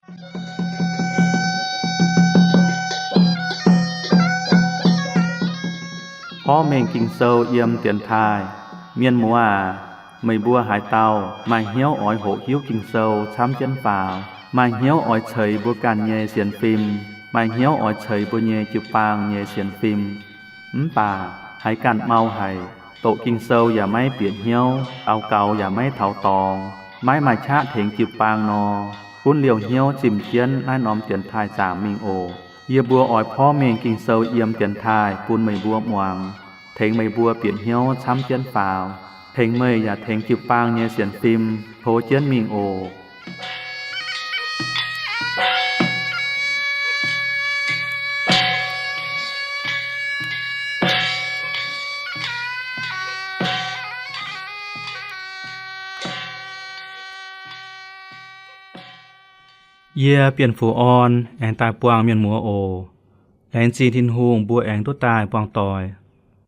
Porv mengh Ging-Sou yiem dienx taaih. Mienh muoz aac, meih mbuo haaix dauh maaih hnyouv oix hoqc hiuv Ging-Sou camv jienv faaux, maaih hnyouv oix ceix mbuo ganh nyei sienx fim, maaih hnyouv oix ceix mbuo nyei jiu-baang nyei sienx fim, mv baac haiz ganh mau haic, doqc Ging-Sou yaac maiv bieqc hnyouv, daux gaux yaac maiv taux dorngx, maiv maaih qaqv tengx jiu-baang nor, gunv liouh hnyouv zimh jienv naaiv norm dienx taaih zaangc mingh oc. Yie mbuo oix porv mengh Ging-Sou yiem dienx taaih bun meih mbuo muangx, tengx meih mbuo bieqc hnyouv camv jienv faaux, tengx meih yaac tengx jiu-baang nyei sienx fim tov jienv mingh oc. Yie Bienh Fuqv Orn aengx daaih buangh mienh muoz oc. Laengz zingh Tin-Hungh mbuo aengx duqv daaih buangh doic.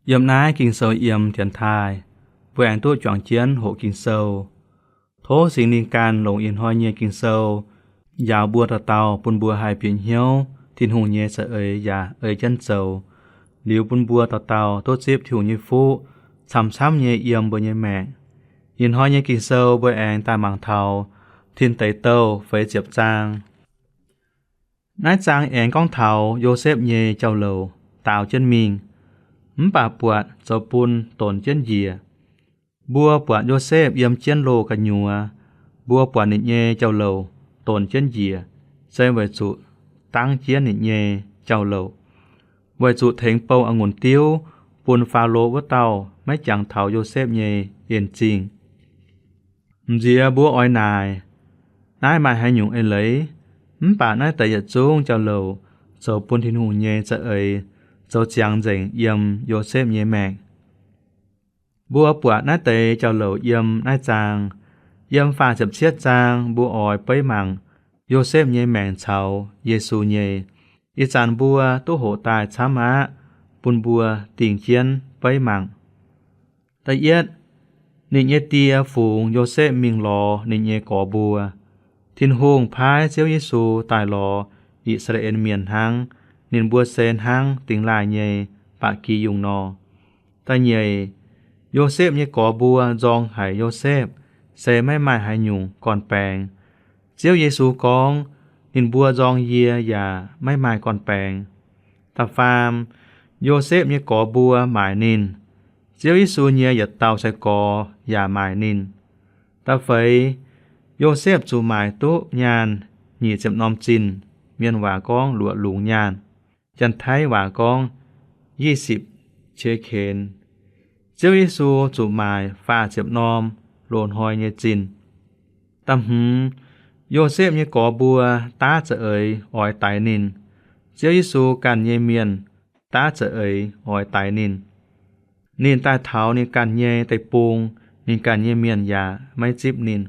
Yiem naaiv Ging-Sou yiem dienx taaih, mbuo aengx duqv juangc jienv hoqc Ging-Sou. Tov Singx Lingh ganh longc ih hnoi nyei Ging-Sou njaaux mbuo dauh dauh bun mbuo haih bieqc hnyouv Tin-Hungh nyei za'eix yaac ei jienv zoux, liuz bun mbuo dauh dauh duqv zipv Tin-Hungh nyei fuqv camv-camv nyei yiem mbuo nyei maengc. Ih hnoi nyei Ging-Sou mbuo aengx daaih mangc taux Tin Deic Douh feix ziepc zaang. Naaiv zaang aengx gorngv taux Yosepv nyei jauv-louc daaux jienv mingh, mv baac buatc zoux bun donx jienv njiec. Mbuo buatc Yosepv yiem jienv loh gu'nyuoz, mbuo buatc ninh nyei jauv-louc donx jienv njiec, se weic zuqc dangv jienv ninh nyei jauv-louc, weic zuqc tengx bou a'ngunc diuv bun Faalo wuov dauh maiv jangx taux Yosepv nyei en-zingh. M'nziex mbuo oix naaic, naaiv maaih haaix nyungc eix-leiz? Mv baac naaiv deix yietc zungv jauv-louc zoux bun Tin-Hungh nyei za'eix zoux ziangx nzengc yiem Yosepv nyei maengc. Mbuo buatc naaiv deix jauv-louc yiem naaiv zaang. Yiem faah ziepc cietv zaang mbuo oix beiv mangc Yosepv nyei maengc caux Yesu nyei. Ih zanc mbuo duqv hoqc daaih camv aqv, bun mbuo dingh jienv beiv mangc. Da'yietv, ninh nyei die fungx Yosepv mingh lorz ninh nyei gorx mbuo. Tin-Hungh paaiv Ziouv Yesu daaih lorz I^saa^laa^en Mienh hnangv, ninh mbuo se hnangv dingh laaih nyei ba'gi yungh nor. Da'nyeic, Yosepv nyei gorx mbuo nzorng haic Yosepv se maiv maaih haaix nyungc gorn-baengx. Ziouv Yesu gorngv, ninh mbuo nzorng yie yaac maiv maaih gorn-baengx. Da'faam, Yosepv nyei gorx mbuo maaic ninh. Ziouv Yesu nyei yietc dauh sai-gorx yaac maaic ninh. Da'feix, Yosepv zuqc maaic duqv nyaanh nyic ziepc norm zinh, mienh waac gorngv luoqc lungz nyaanh, Janx-Taiv waac gorngv ยี่สิบ qiex kenx. Ziouv Yesu zuqc maaic faah ziepc norm loz-hnoi nyei zinh. Da'hmz, Yosepv nyei gorx mbuo daav za'eix oix daix ninh. Ziouv Yesu ganh nyei mienh daav za'eix oix daix ninh. Ninh daaih taux ninh ganh nyei deic-bung, ninh ganh nyei mienh yaac maiv zipv ninh.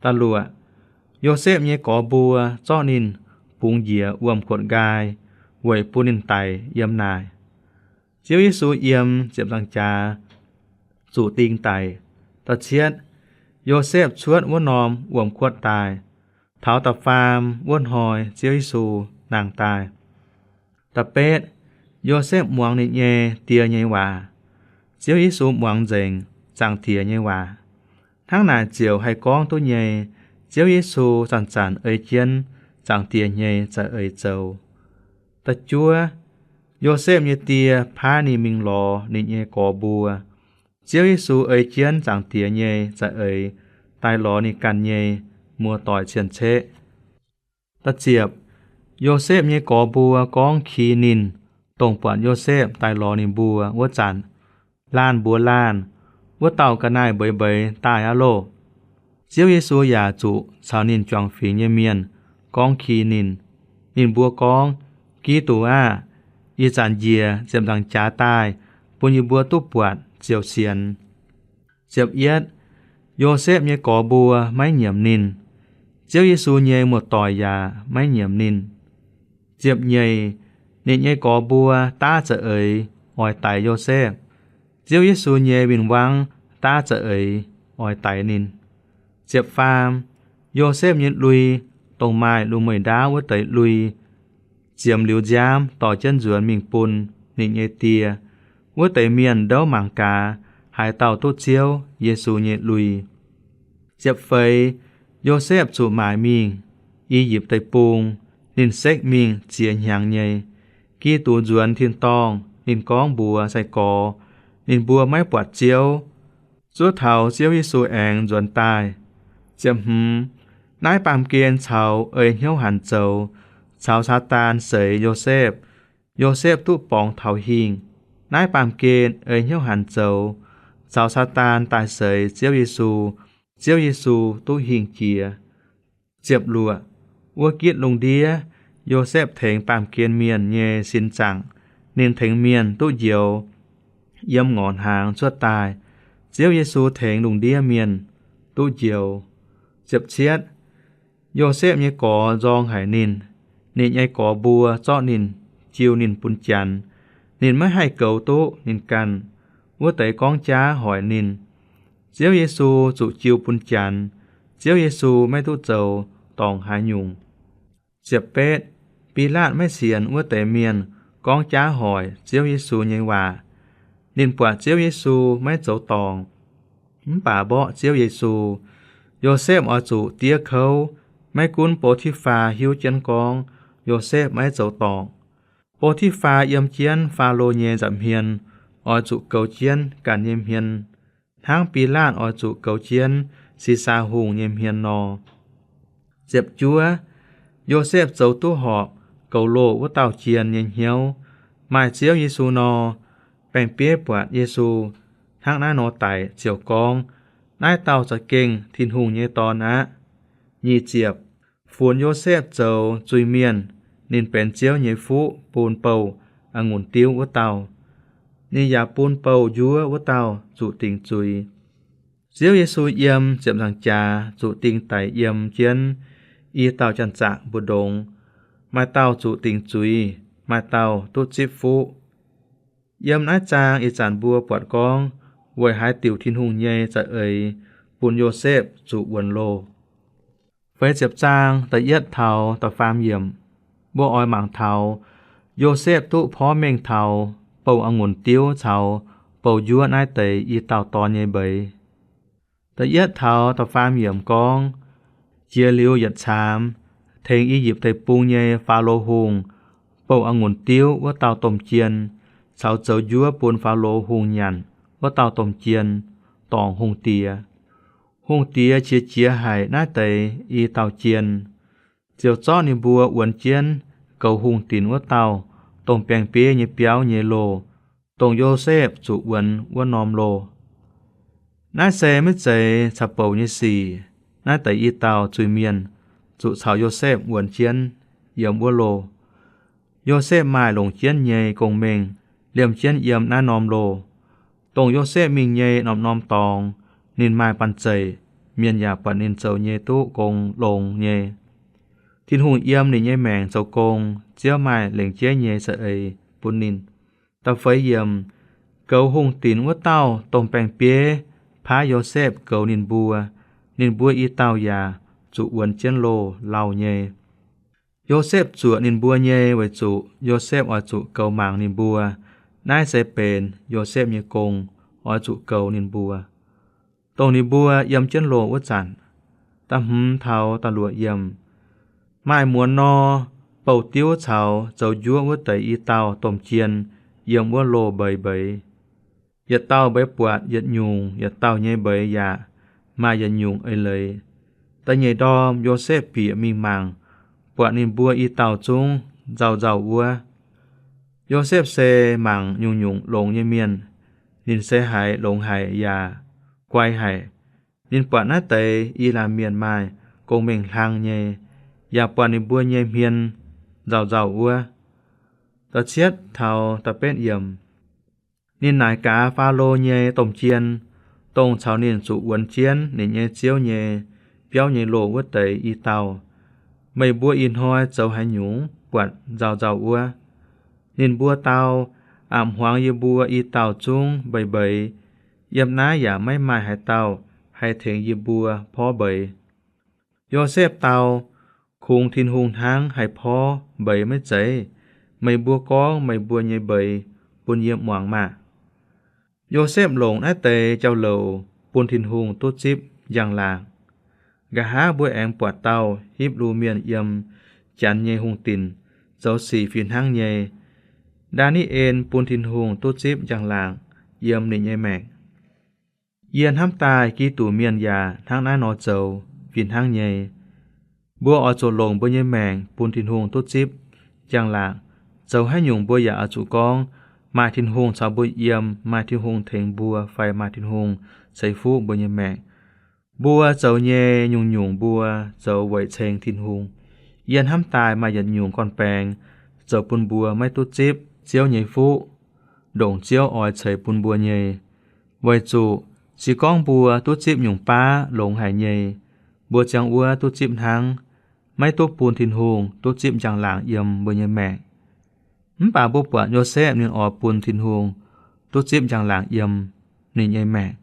Da'luoqc, Yosepv nyei gorx mbuo zorqv ninh bungx njiec wuom-guotc nqaai, weic bun ninh daic yiem naaic. Ziouv Yesu yiem ziepc nzaangc jaax zuqc ding daic. Da'cietv, Yosepv cuotv wuov norm wuom-guotv daaih. Taux da'faam wuov hnoi Ziouv Yesu nangh daaih. Da'betv, Yosepv muangx ninh nyei die nyei waac. Ziouv Yesu muangx nzengc Zaangc Diex nyei waac. Hnangv naaic ziouc haih gorngv duqv nyei, Ziouv Yesu zanc-zanc ei jienv Zaangc Diex nyei za'eix zoux. Da'juov, Yosepv nyei die paaiv ninh mingh lorz ninh nyei gorx mbuo. Ziouv Yesu ei jienv Zaangc Diex nyei za'eix daaih lorz ninh ganh nyei muoz-doic cien-ceqv. Da'ziepc, Yosepv nyei gorx mbuo gorngv ki ninh, dongh buatc Yosepv daaih lorz ninh mbuo wuov zanc, laanh mbuox laanh, Wuov dauh ga'naaiv mbeix mbeix daaih aqv loh! Ziouv Yesu yaac zuqc caux ninh juangc fingx nyei mienh gorngv ki ninh. Ninh mbuo gorngv, Giduc aah! Ih zanc njiec ziepc nzaangc jaax daaih bun yie mbuo duqv buatc ziouc sienx. Ziepc yietv, Yosepv nyei gorx mbuo maiv nyiemc ninh. Ziouv Yesu nyei muoz-doic yaac maiv nyiemc ninh. Ziepc nyeic, ninh nyei gorx mbuo daav za'eix oix daix Yosepv. Ziouv Yesu nyei win-wangv daav za'eix oix daix ninh. Ziepc faam, Yosepv nyei lui dongh maaih lungh mueiz ndaauv wuov deix lui, ziemx liuz nziaamv dorh jienv nzuonx mingh bun ninh nyei die. Wuov deix mienh ndouv mangc gaax haaix dauh duqv Ziouv Yesu nyei lui. Ziepc feix, Yosepv zuqc maaic mingh I^yipv Deic-Bung. Ninh sekv mingh ziex hnyangx nyei. Giduc nzuonx tin-dorngh, ninh gorngv mbuox sai-gorx ninh mbuo maiv buatc Ziouv, zuov taux Ziouv Yesu aengx nzuonx daaih. Ziepc hmz, naaiv baamh gen caux ei hnyouv hanc zoux caux Saadaan seix Yosepv, Yosepv duqv borngz taux hingh. Naaiv baamh gen ei hnyouv hanc zoux caux Saadaan daaih seix Ziouv Yesu, Ziouv Yesu duqv hingh jiex. Ziepc luoqc, wuov gitv lungh ndiev, Yosepv tengx baamh gen mienh nyei sin zaangc. Ninh tengx mienh duqv njoux yiem ngorc hnaangx cuotv daaih. Ziouv Yesu tengx lungh ndiev mienh duqv njoux. Ziepc cietv, Yosepv nyei gorx nzorng haic ninh. Ninh nyei gorx mbuo zorqv ninh, jiu ninh bun Janx. Ninh maiv haih goux duqv ninh ganh wuov deix gorngv jaav hoic ninh. Ziouv Yesu zuqc jiu bun Janx. Ziouv Yesu maiv duqv zoux dorngc haaix nyungc. Ziepc betv, Bilaatv maiv sienx wuov deix mienh gorngv jaav hoic Ziouv Yesu nyei waac. Ninh buatc Ziouv Yesu maiv zoux dorngc, mv baac mborqv Ziouv Yesu. Yosepv oix zuqc diev kouv. Maiv gunv Bo^ti^faa hiuv jienv gorngv Yosepv maiv zoux dorngc. Bo^ti^faa yiem jienv Faalo nyei nza'hmien, oix zuqc goux jienv ganh nyei hmien, hnangv Bilaatv oix zuqc goux jienv Si^saa Hungh nyei hmien nor. Ziepc juov, Yosepv zoux duqv horpc goux loh wuov dauh jien nyei hnyouv. Maaih Ziouv Yesu nor, baeng-bieiv buatc Yesu hnangv naaiv nor daic ziouc gorngv, Naaiv dauh za'gengh Tin-Hungh nyei Dorn aqv. Nyic ziepc, funx Yosepv zoux zuiz-mienh, ninh benx Ziouv nyei fuqv bun bouh a'ngunc diuv wuov dauh. Ninh yaac bun bouh njuov wuov dauh zuqc dingc zuiz. Ziouv Yesu yiem ziepc nzaangc jaax zuqc dingh daic yiem jienv i dauh janx-zaqc mbu'ndongx. Maaih dauh zuqc dingc zuiz, maaih dauh duqv zipv fuqv. Yiem naaiv zaang ih zanc mbuo buatc gorngv weic haaix diuc Tin-Hungh nyei za'eix bun Yosepv zuqc wuonx loh. Feix ziepc zaang da'yietv taux da'faam yiemc, mbuo oix mangc taux Yosepv duqv porv mengh taux bouh a'ngunc diuv caux bouh njuov naaiv deix i dauh dorn nyei mbeix. Da'yietv taux da'faam yiemc gorngv, Jiex liuz yietc caamx, tengx I^yipv Deic-Bung nyei Faalo Hungh bouh a'ngunc diuv wuov dauh domh jien caux zoux njuov bun Faalo Hungh nyanc wuov dauh domh jien dorngc hungh diex. Hungh diex qiex jiez haic naaiv deix i dauh jien, ziouc zorqv ninh mbuo wuonx jienv goux hungh dinc wuov dauh domh baeng-bieiv nyei biauv nyei loh, dongh Yosepv zuqc wuonx wuov norm loh. Naaiv se maiv zeiz caux bouc nyei sic. Naaiv deix i dauh zuiz-mienh zuqc caux Yosepv wuonx jienv yiem wuov loh. Yosepv maaih longc jienv nyei gong-mengh liemh jienv yiem naaiv norm loh. Dongh Yosepv mingh nyei norm-norm dorngx, ninh maaih banh zeic, mienh yaac buatc ninh zoux nyei duqv gong longx nyei. Tin-Hungh yiem ninh nyei maengc zoux gong, Ziouv maaih lengc jeiv nyei za'eix bun ninh. Da'feix yiemc, goux hungh dinc wuov dauh domh baeng-bieiv paaiv Yosepv goux ninh mbuo. Ninh mbuo i dauh yaac zuqc wuonx jienv loh lauh nyei. Yosepv zuoqc ninh mbuo nyei weic zuqc Yosepv oix zuqc goux mangc ninh mbuo. Naaiv se benx Yosepv nyei gong, oix zuqc goux ninh mbuo, dongh ninh mbuo yiem jienv loh wuov zanc. Da'hmz taux da'luoqc yiemc, maaih muonz nor, bouh diuv caux zoux njuov wuov deix i dauh domh jien yiem wuov loh mbeix mbeix. Yietc dauh mbeix buatc yietc nyungc, yietc dauh nyei mbeix yaac maaih yietc nyungc eix leiz. Da'nyeic ndorm Yosepv bieqc mingh mangc, buatc ninh mbuo i dauh zungv nzauh nzauh wuov. Yosepv se mangc nyungc-nyungc longx nyei mienh. Ninh se haiz longx haic yaac guai haic. Ninh buatc naaiv deix i laanh mienh maaih gong-mengh hlang nyei, yaac buatc ninh mbuo nyei hmien nzauh nzauh wuov. Da'cietv taux da'betv yiemc, ninh naaic gaax Faalo nyei domh jien, dongh caux ninh zuqc wuonx jienv ninh nyei ziouv nyei biauv nyei loh wuov deix i dauh, Meih mbuo ih hnoi zoux haaix nyungc buatc nzauh nzauh wuov? Ninh mbuo dau, A'hmuangx yie mbuo i dauh zungv mbeix mbeix. Yiem naaiv yaac maiv maaih haaix dauh haih tengx yie mbuo porv mbeix. Yosepv dau, Kungx Tin-Hungh hnangv haih porv mbeix maiv zeiz? Meih mbuo gorngv meih mbuo nyei mbeix bun yie muangx maah! Yosepv longc naaiv deix jauv-louc bun Tin-Hungh duqv zipv njang-laangc. Nqa'haav mbuo aengx buatc dauh Hipv^lu Mienh yiem Janx nyei hungh dinc zoux sic fih hnangv nyei. Ndaa^ni^en bun Tin-Hungh duqv zipv njang-laangc yiem ninh nyei maengc. Yie hnamv daaih Giduc Mienh yaac hnangv naaiv nor zoux fih hnangv nyei. Mbuo oix zuqc longc mbuo nyei maengc bun Tin-Hungh duqv zipv njang-laangc. Zoux haaix nyungc mbuo yaac oix zuqc gorngv maaih Tin-Hungh caux mbuo yiem, maaih Tin-Hungh tengx mbuo fai maaih Tin-Hungh ceix fuqv mbuo nyei maengc. Mbuo zoux nyei nyungc-nyungc mbuo zoux weic ceng Tin-Hungh. Yie hnamv daaih maaih yietc nyungc gorn-baengx zoux bun mbuo maiv duqv zipv Ziouv nyei fuqv, ndongc Ziouv oix ceix bun mbuo nyei. Weic zuqc se gorngv mbuo duqv zipv nyungc baav longx haic nyei, mbuo ziangh wuov duqv zipv hnangv, maiv duqv bun Tin-Hungh duqv zipv njang-laangc yiem mbuo nyei maengc. Mv baac mbuo buatc Yosepv ninh oix bun Tin-Hungh duqv zipv njang-laangc yiem ninh nyei maengc.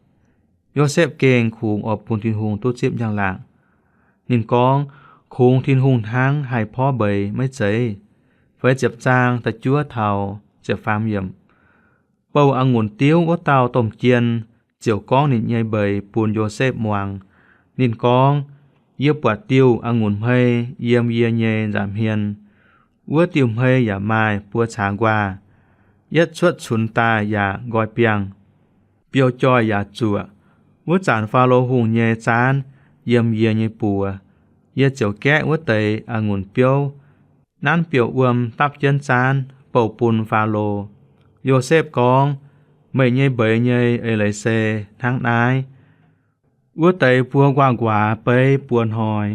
Yosepv gengh kungx oix bun Tin-Hungh duqv zipv njang-laangc. Ninh gorngv, Kungx Tin-Hungh hnangv haih porv mbeix maiv zeiz? Feix ziepc zaang da'juov taux ziepc faam yiemc. Bouh a'ngunc diuv wuov dauh domh jien ziouc gorngv ninh nyei mbeix bun Yosepv muangx. Ninh gorngv, Yie buatc diuh a'ngunc hmei yiem yie nyei nza'hmien. Wuov diuh hmei yaac maaih buo caax nquaah. Yietv cuotv cunx daaih yaac nqoi biangh, biouv-joih yaac zuoqc. Wuov zanc Faalo Hungh nyei zaanv yiem yie nyei buoz. Yie ziouc gaeqv wuov deix a'ngunc biouv nanv biouv-wuom dapv jienv zaanv bouh bun Faalo. Yosepv gorngv, Meih nyei mbeix nyei eix leiz se hnangv naaiv. Wuov deix buo nquaah nquaaz beiv buo hnoi.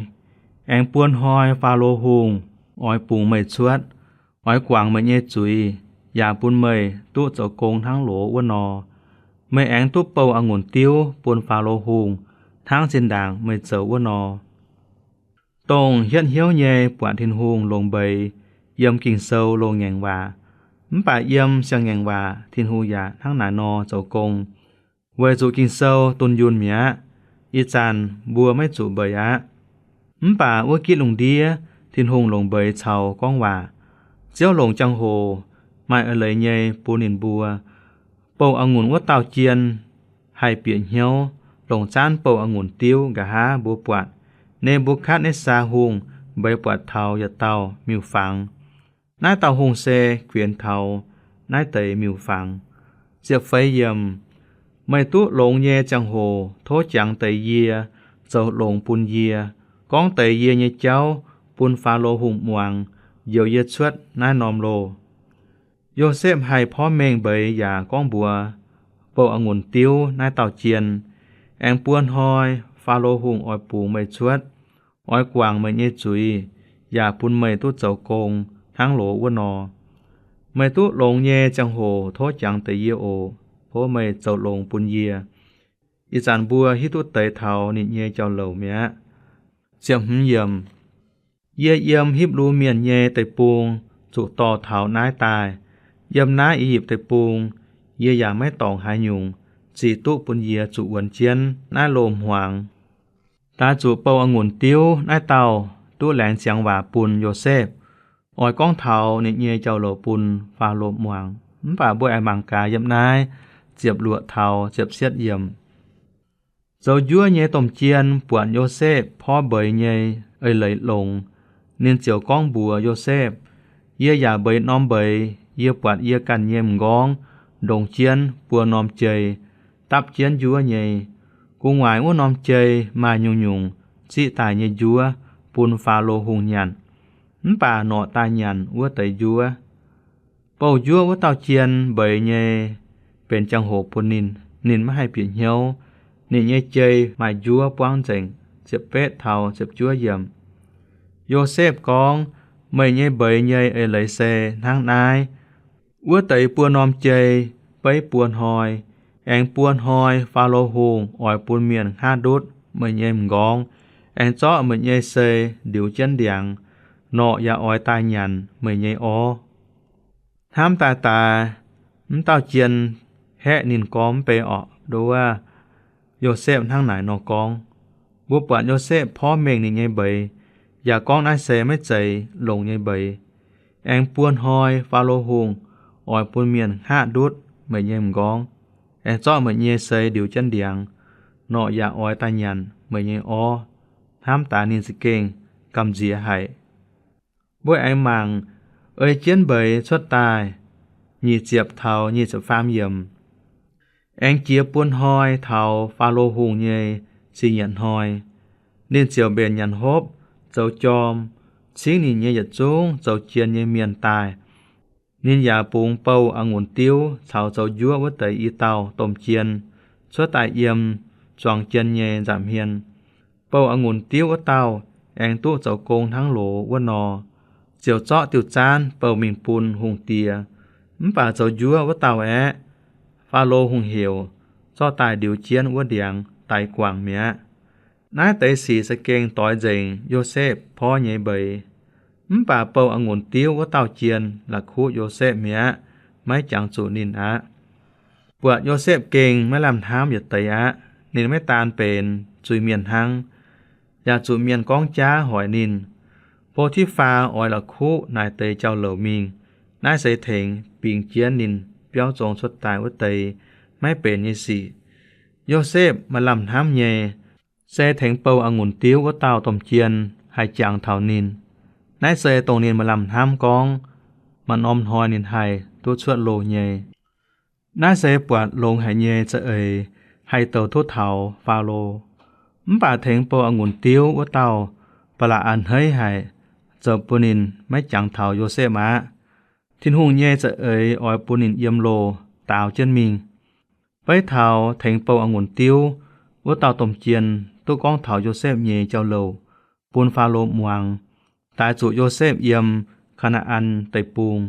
Aengx buo hnoi Faalo Hungh oix bungx meih cuotv, oix guangc meih nyei zuiz, yaac bun meih duqv zoux gong hnangv loz wuov nor. Meih aengx duqv bouh a'ngunc diuv bun Faalo Hungh hnangv zinh ndaangc meih zoux wuov nor. Dongh hietv hnyouv nyei buatc Tin-Hungh longc mbeix yiem Ging-Sou loz-ngaengc waac, mv baac yiem siang-ngaengc waac Tin-Hungh yaac hnangv naaic nor zoux gong. Weic zuqc Ging-Sou dunh yunh mi'aqv, ih zanc mbuo maiv zuqc mbeix aqv. Mv baac wuov gitv lungh ndiev Tin-Hungh longc mbeix caux gorngv waac. Ziouv longc jangx-hoc maaih eix leiz nyei bun ninh mbuo. Bouh a'ngunc wuov dauh jien haih bieqc hnyouv longc zaanv bouh a'ngunc diuv nqa'haav mbuo buatc Ne^mbu^katv^netv^saa Hungh mbeix buatc taux yietc dauh miuc-fangx. Naaiv dauh hungh se guenx taux naaiv deix miuc-fangx. Ziepc feix yiemc. Meih duqv longx nyei ziangh hoc tov jangx deix yie, zoux longx bun yie, gorngv deix yie nyei jauv bun Faalo Hungh muangx, njoux yie cuotv naaiv norm loh. Yosepv haih porv mengh mbeix yaac gorngv mbuox bouh a'ngunc diuv naaiv dauh jien, Aengx buo hnoi Faalo Hungh oix bungx meih cuotv, oix guangc meih nyei zuiz, yaac bun meih duqv zoux gong hnangv loz wuov nor. Meih duqv longx nyei ziangh hoc tov jangx deix yie oc. Tov meih zoux longx bun yie. Ih zanc mbuo hiuv duqv deix taux ninh nyei jauv-louc mi'aqv. Ziepc hmz yiemc. Yie yiem Hipv^lu Mienh nyei deic-bung zuqc dorh taux naaiv daaih. Yiem naaiv I^yipv Deic-Bung yie yaac maiv dorngc haaix nyungc zic duqv bun yie zuqc wuonx jienv naaiv loz-hmuangx. Daaix zuqc bouh a'ngunc diuv naaiv dauh duqv laengz ziangx waac bun Yosepv, oix gorngv taux ninh nyei jauv-louc bun Faalo muangx. Mv baac mbuo aengx mangc gaax yiem naaiv ziepc luoqc taux ziepc cietv yiemc. Zoux njuov nyei domh jien buatc Yosepv porv mbeix nyei eix leiz longx, ninh ziouc gorngv mbuox Yosepv, Yie yaac mbeix norm mbeix. Yie buatc yie ganh nyei m'nqorngv ndongx jienv buo norm jei, dapv jienv njuov nyei. Gu'nguaaic wuov norm jei maaih nyungc-nyungc ziqv daaih nyei njuov bun Faalo Hungh nyanc, mv baac norqc daaih nyanc wuov deix njuov. Bouh njuov wuov dauh jien mbeix nyei benx jangx-hoc bun ninh, ninh maiv haih bieqc hnyouv. Ninh nyei jei maaih njuov buangv nzengc. Ziepc betv taux ziepc juov yiemc. Yosepv gorngv, Meih nyei mbeix nyei eix leiz se hnangv naaiv. Wuov deix buo norm jei beiv buo hnoi. Aengx buo hnoi Faalo Hungh oix bun mienh hngaqv ndutv meih nyei m'nqorngv, aengx zorqv meih nyei sei ndiux jienv ndiangx. Norqc yaac oix daaih nyanc meih nyei orv. Hnamv daaih daaix, m'dauh jien haeqv ninh gormx mv bei orqc. Nduov Yosepv hnangv naaic nor gorngv. Mbuo buatc Yosepv porv mengh ninh nyei mbeix, yaac gorngv naaiv se maiv zeiz longx nyei mbeix. Aengx buo hnoi Faalo Hungh oix bun mienh hngaqv ndutv meih nyei m'nqorngv, aengx zorqv meih nyei seix ndiux jienv ndiangx, norqc yaac oix daaih nyanc meih nyei orv, hnamv daaih ninh za'gengh gamh nziex haic. Mbuo aengx mangc ei jienv mbeix cuotv daaih nyic ziepc taux nyic ziepc faam yiemc. Aengx jiex buo hnoi taux Faalo Hungh nyei zingh nyatc hnoi, ninh ziouc mbenc nyanc hopv, zoux jorm, cingv ninh nyei yietc zungv zoux jien nyei mienh daaih. Ninh yaac bungx bouh a'ngunc diuv caux zoux njuov wuov deix i dauh domh jien cuotv daaih yiem zuangx jien nyei nza'hmien. Bouh a'ngunc diuv wuov dauh aengx duqv zoux gong hnangv loz wuov nor, ziouc zorqv diuh zaanv bouh mingh bun hungh diex. Mv baac zoux njuov wuov dauh aeqv, Faalo Hungh heuc, zorqv daaih ndiux jienv wuov ndiangx daix guangc mi'aqv. Naaiv deix sic za'gengh doix nzengc Yosepv porv nyei mbeix. Mv baac bouh a'ngunc diuv wuov dauh jien la'kuqv Yosepv mi'aqv, maiv jangx zuqc ninh aqv. Buatc Yosepv gengh maiv lamh hnamv yietc deix aqv. Ninh maiv daan benx zuiz-mienh hnangv, yaac zuqc mienh gorngv jaav hoic ninh. Bo^ti^faa oix la'kuqv naaic deix jauv-louc mingh. Naaiv se tengx bingx jienv ninh biauv zong cuotv daaih wuov deix maiv benx nyei sic. Yosepv maaih lamh hnamv nyei, se tengx bouh a'ngunc diuv wuov dauh domh jien haih jangx taux ninh. Naaiv se dongh ninh maaih lamh hnamv gorngv maaih norm hnoi ninh haih duqv cuotv loh nyei. Naaiv se buatc longx haic nyei za'eix haih douc tov taux Faalo. Mv baac tengx bouh a'ngunc diuv wuov dauh ba'laqc a'hneiv haic, zoux bun ninh maiv jangx taux Yosepv aqv. Tin-Hungh nyei za'eix oix bun ninh yiem loh daaux jienv mingh. Beiv taux tengx bouh a'ngunc diuv wuov dauh domh jien duqv gorngv taux Yosepv nyei jauv-louc bun Faalo muangx, daix zuqc Yosepv yiem Kaa^naa^an Deic-Bung,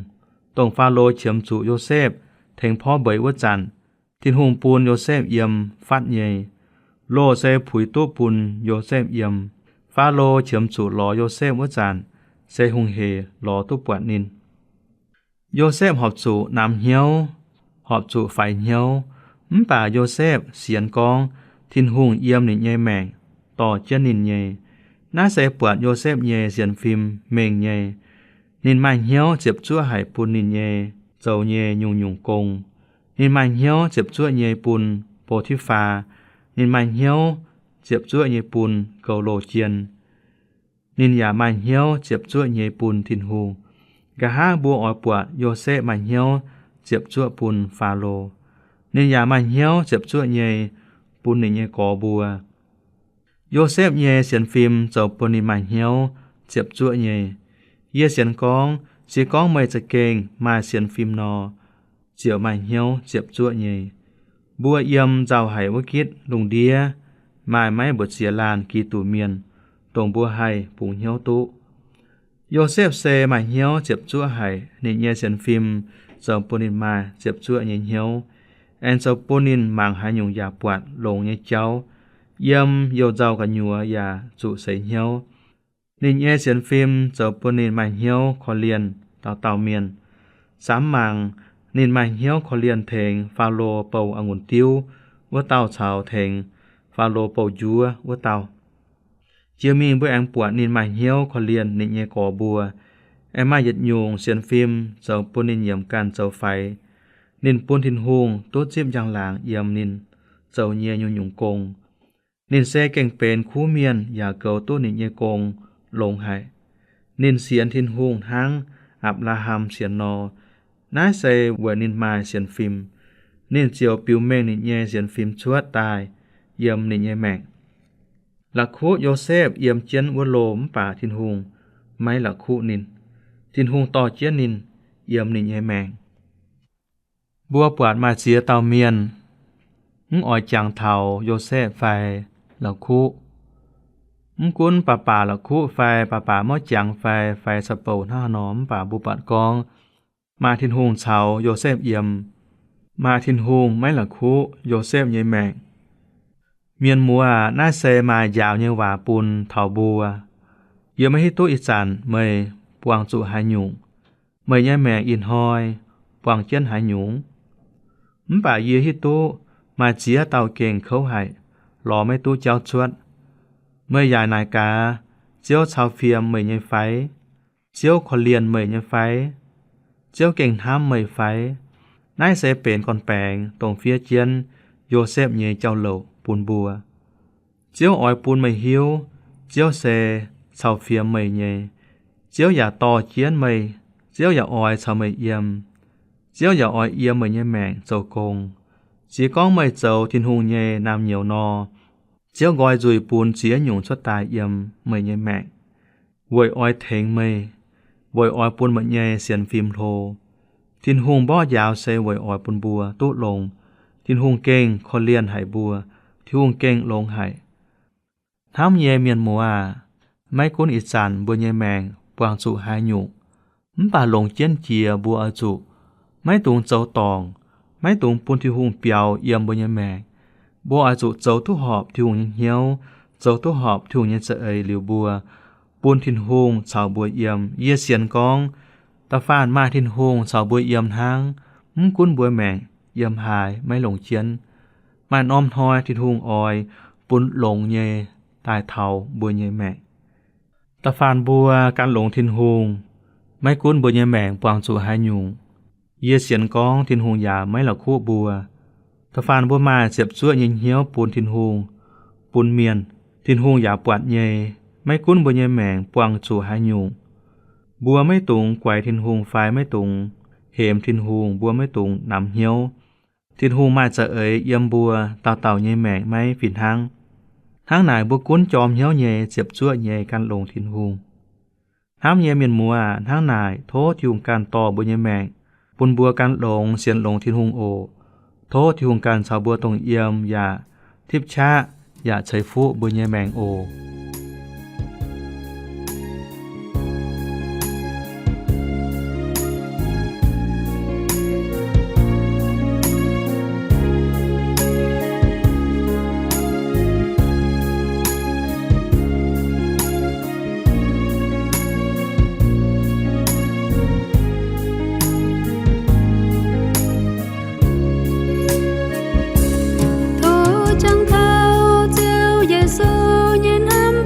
dongh Faalo qiemx zuqc Yosepv tengx porv mbeix wuov zanc, Tin-Hungh bun Yosepv yiem fatv nyei. Loh se puix duqv bun Yosepv yiem. Faalo qiemx zuqc lorz Yosepv wuov zanc, se hungh hec lorz duqv buatc ninh. Yosepv horpc zuqc namx hnyouv, horpc zuqc faix hnyouv, mv baac Yosepv sienx gorngv Tin-Hungh yiem ninh nyei maengc dorh jienv ninh nyei. Naaiv se buatc Yosepv nyei sienx fim mengh nyei. Ninh maaih hnyouv ziepc zuoqv haic bun ninh nyei zoux nyei nyungc-nyungc gong. Ninh maaih hnyouv ziepc zuoqv nyei bun Bo^ti^faa. Ninh maaih hnyouv ziepc zuoqv nyei bun goux loh jien. Ninh yaac maaih hnyouv ziepc zuoqv nyei bun Tin-Hungh. Nqa'haav mbuo oix buatc Yosepv maaih hnyouv ziepc zuoqv bun Faalo. Ninh yaac maaih hnyouv ziepc zuoqv nyei bun ninh nyei gorx mbuo. Yosepv nyei sienx fim zoux bun ninh maaih hnyouv ziepc zuoqv nyei. Yie sienx gorngv, se gorngv meih za'gengh maaih sienx fim nor, ziouc maaih hnyouv ziepc zuoqv nyei. Mbuo yiem nzauh haic wuov gitv lungh ndiev maaih maiv mbu'ziex laanh Giduc mienh, dongh mbuo haih bungx hnyouv duqv. Yosepv se maaih hnyouv ziepc zuoqv haic. Ninh nyei sienx fim zoux bun ninh maaih ziepc zuoqv nyei hnyouv, aengx zoux bun ninh mangc haaix nyungc yaac buatc longx nyei jauv. Yiem youh nzauh gu'nyuoz yaac zuqc seix hnyouv. Ninh nyei sienx fim zoux bun ninh maaih hnyouv korv-lienh dauh dauh mienh. Samx mangc, ninh maaih hnyouv korv-lienh tengx Faalo bouh a'ngunc diuv wuov dauh caux tengx Faalo bouh njuov wuov dauh. Jiex mingh mbuo aengx buatc ninh maaih hnyouv korv-lienh ninh nyei gorx mbuo. Aengx maaih yietc nyungc sienx fim zoux bun ninh yiemc ganh zoux faix. Ninh bun Tin-Hungh duqv zipv njang-laangc yiem ninh zoux nyei nyungc-nyungc gong. Ninh se gengh benx kuv mienh yaac goux duqv ninh nyei gong longx haic. Ninh sienx Tin-Hungh hnangv Apc^laa^ham sienx nor. Naaiv se weic ninh maaih sienx fim. Ninh ziouc biux mengh ninh nyei sienx fim cuotv daaih yiem ninh nyei maengc. La'kuqv Yosepv yiem jienv wuov loh mv baac Tin-Hungh maiv la'kuqv ninh. Tin-Hungh dorh jienv ninh yiem ninh nyei maengc. Mbuo buatc maaih ziex dauh mienh mv oix jangx taux Yosepv fai la'kuqv. Mv gunv baac baac la'kuqv fai baac baac maiv jangx fai, fai caux bouc hnangv haaix nor, mv baac mbuo buatc gorngv maaih Tin-Hungh caux Yosepv yiem. Maaih Tin-Hungh maiv la'kuqv Yosepv nyei maengc. Mienh muoz aac, naaiv se maaih njaaux nyei waac bun taux mbuo. Yie maiv hiuv duqv ih zanc meih buangh zuqc haaix nyungc, meih nyei maengc ih hnoi buangh jienv haaix nyungc. Mv baac yie hiuv duqv maaih ziex dauh gengh kouv haic, lorz maiv duqv jauv cuotv. Meih yaac naaic gaax, Ziouv cau fiem meih nyei fai? Ziouv korv-lienh meih nyei fai? Ziouv gengh hnamv meih fai? Naaiv se benx gorn-baengx dongh fiev jienv Yosepv nyei jauv-louc bun mbuo. Ziouv oix bun meih hiuv, Ziouv se cau fiem meih nyei. Ziouv yaac dorh jienv meih. Ziouv yaac oix caux meih yiem. Ziouv yaac oix yiem meih nyei maengc zoux gong. Ziex gorngv meih zoux Tin-Hungh nyei naamh nyouz nor, Ziouv nqoi nzuih bun ziex nyungc cuotv daaih yiem meih nyei maengc, weic oix tengx meih, weic oix bun meih nyei sienx fim hlo. Tin-Hungh mborqv njaaux se weic oix bun mbuo duqv longx. Tin-Hungh gengh korv-lienh haic mbuo. Tin-Hungh gengh longx haic. Hnamv nyei mienh muoz aac, maiv gunv ih zanc mbuo nyei maengc buangh zuqc haaix nyungc, mv baac longc jienv jiex mbuo oix zuqc maiv dungx zoux dorngc, maiv dungx bun Tin-Hungh biaux yiem mbuo nyei maengc. Mbuo oix zuqc zoux duqv horpc Tin-Hungh nyei hnyouv, zoux duqv horpc Tin-Hungh nyei za'eix liuz mbuo, bun Tin-Hungh caux mbuo yiem. Yie sienx gorngv, da'faanh maaih Tin-Hungh caux mbuo yiem hnangv, mv gunv mbuo maengc yiem haaix maiv longc jienv, maaih norm hnoi Tin-Hungh oix bun longx nyei daaih taux mbuo nyei maengc. Da'faanh mbuo gan longx Tin-Hungh, maiv gunv mbuo nyei maengc buangh zuqc haaix nyungc, yie sienx gorngv Tin-Hungh yaac maiv la'kuqv mbuo. Da'faanh mbuo maaih ziepc zuoqv nyei hnyouv bun Tin-Hungh, bun mienh, Tin-Hungh yaac buatc nyei. Maiv gunv mbuo nyei maengc buangh zuqc haaix nyungc, mbuo maiv dungx guaix Tin-Hungh fai maiv dungx hemx Tin-Hungh, mbuo maiv dungx namx hnyouv. Tin-Hungh maaih za'eix yiem mbuo dauh dauh nyei maengc maiv fih hnangv. Hnangv naaic mbuo gunv jorm hnyouv nyei ziepc zuoqv nyei gan longx Tin-Hungh. Hnamv nyei mienh muoz aac, hnangv naaic tov Tin-Hungh ganh dorh mbuo nyei maengc, bun mbuo gan longx sienx longx Tin-Hungh oc. Tov Tin-Hungh ganh caux mbuo dongh yiem yaac tipv qaqv yaac ceix fuqv mbuo nyei maengc oc. Tov jangx taux Ziouv Yesu nyei hnamv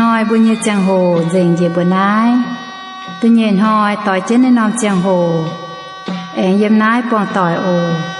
Hnoi mbuo nyei ziangh hoc nzengc njiec mbuo naaiv. Da'nyeic hnoi doix jienv naaiv norm ziangh hoc, aengx yiem naaiv buangh doic oc.